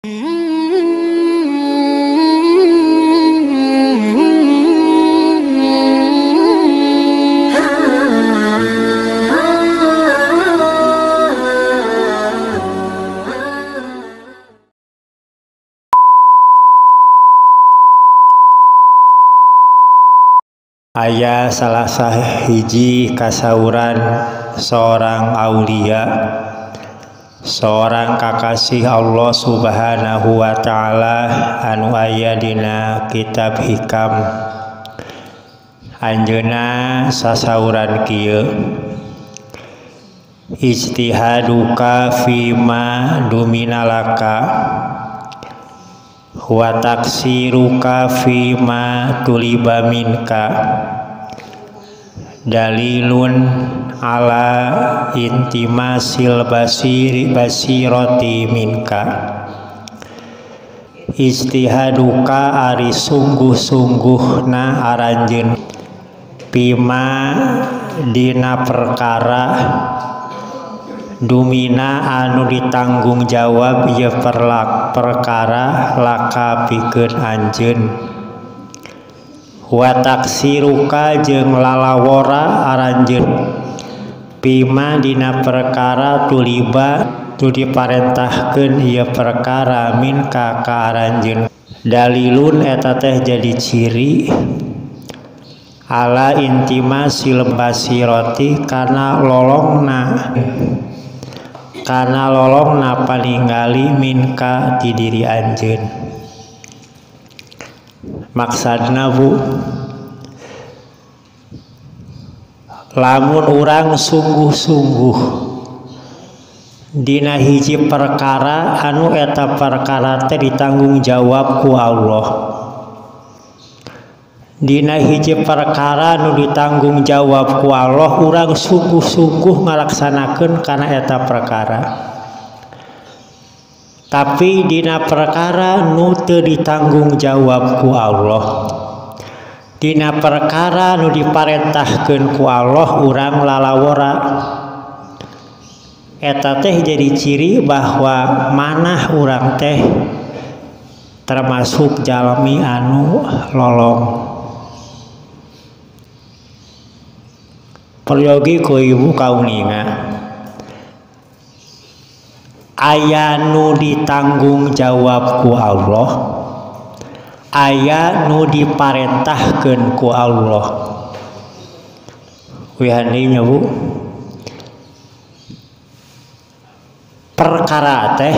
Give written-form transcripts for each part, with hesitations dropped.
Aya salah sahiji kasauran seorang aulia, seorang kakasih Allah Subhanahu wa ta'ala anu aya dina kitab Hikam. Anjeunna sasauran kieu: ijtihaduka fima duminalaka wa taksiruka fima tuliba minka dalilun ala intimasil basiri basiroti minka. Ijtihaduka ari sungguh-sungguh na aranjeun pima dina perkara dumina anu ditanggung jawab ieu perkara laka pikeun anjeun, wa taksiruka jeung lalawora aranjeun pima dina perkara tuliba tu diparentahkeun ieu perkara minka ka aranjeun. Dalilun eta teh jadi ciri ala intimasil basiroti kana lolongna, kana lolongna paningali minka ti diri anjeun. Maksudna Bu, lamun urang sungguh-sungguh dina hiji perkara anu eta perkara teh ditanggung jawab ku Allah, dina hiji perkara nu ditanggung jawab ku Allah, urang sungguh-sungguh ngalaksanakeun kana eta perkara. Tapi dina perkara nu teu ditanggung jawab ku Allah, dina perkara nu diparentahkeun ku Allah, urang lalawora. Eta teh jadi ciri bahwa manah urang teh termasuk jalmi anu lolong. Peryogi ku ibu kauninga, aya nu ditanggung jawab ku Allah, aya nu diparentahkeun ku Allah. Wihaninya Bu, perkara teh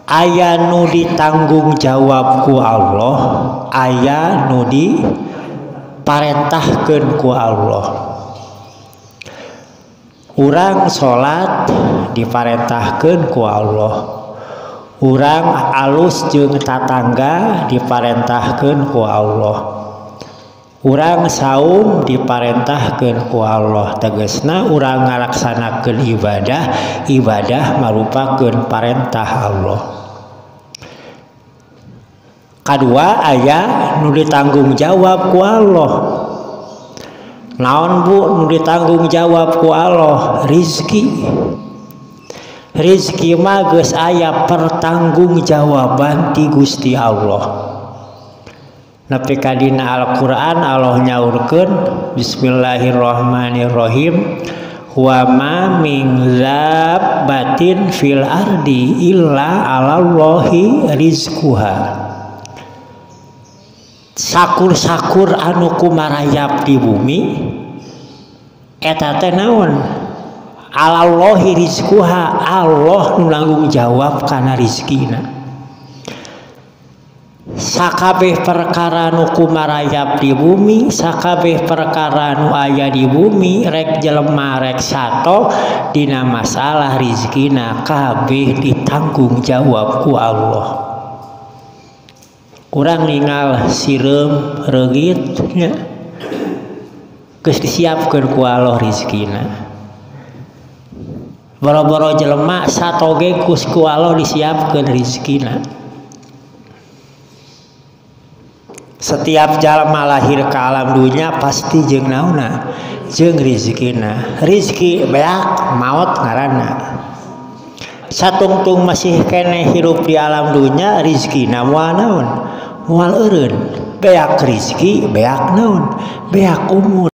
aya nu ditanggung jawab ku Allah, aya nu diparentahkeun ku Allah. Urang salat diparentahkeun ku Allah, urang alus jeung tatangga diparentahkeun ku Allah, urang saum diparentahkeun ku Allah. Tegasna urang ngalaksanakeun ibadah, ibadah marupakeun parentah Allah. Kadua aya nu ditanggung jawab ku Allah. Naon Bu nu ditanggung jawab ku Allah? Rizki. Rizki mah geus aya pertanggungjawaban ti Gusti Allah. Nepi ka dina Al-Qur'an Allah nyaurkeun bismillahirrahmanirrahim, wa ma min dzabbatin fil ardi illa 'alallahi rizquha. Sakur-sakur anu kumarayap di bumi eta teh naon? Alallahi rizquha, Allah nu nanggung jawab kana rizkina. Sakabeh perkara nu kumarayap di bumi, sakabeh perkara nu aya di bumi, rek jelema rek sato dina masalah rizkina kabeh ditanggung jawab ku Allah. Urang ningal sireum reungit nya geus disiapkeun ku Allah rizkina. Boro-boro jelema satoge ku Allah disiapkeun rizkina. Setiap jalma lahir ke alam dunia pasti jeung naonna, jeung rizkina. Rizki beak maot ngaranna. Satungtung masih keneh hirup di alam dunya rizkina moal naon, moal eureun. Beak rizki, beak naon, beak umur.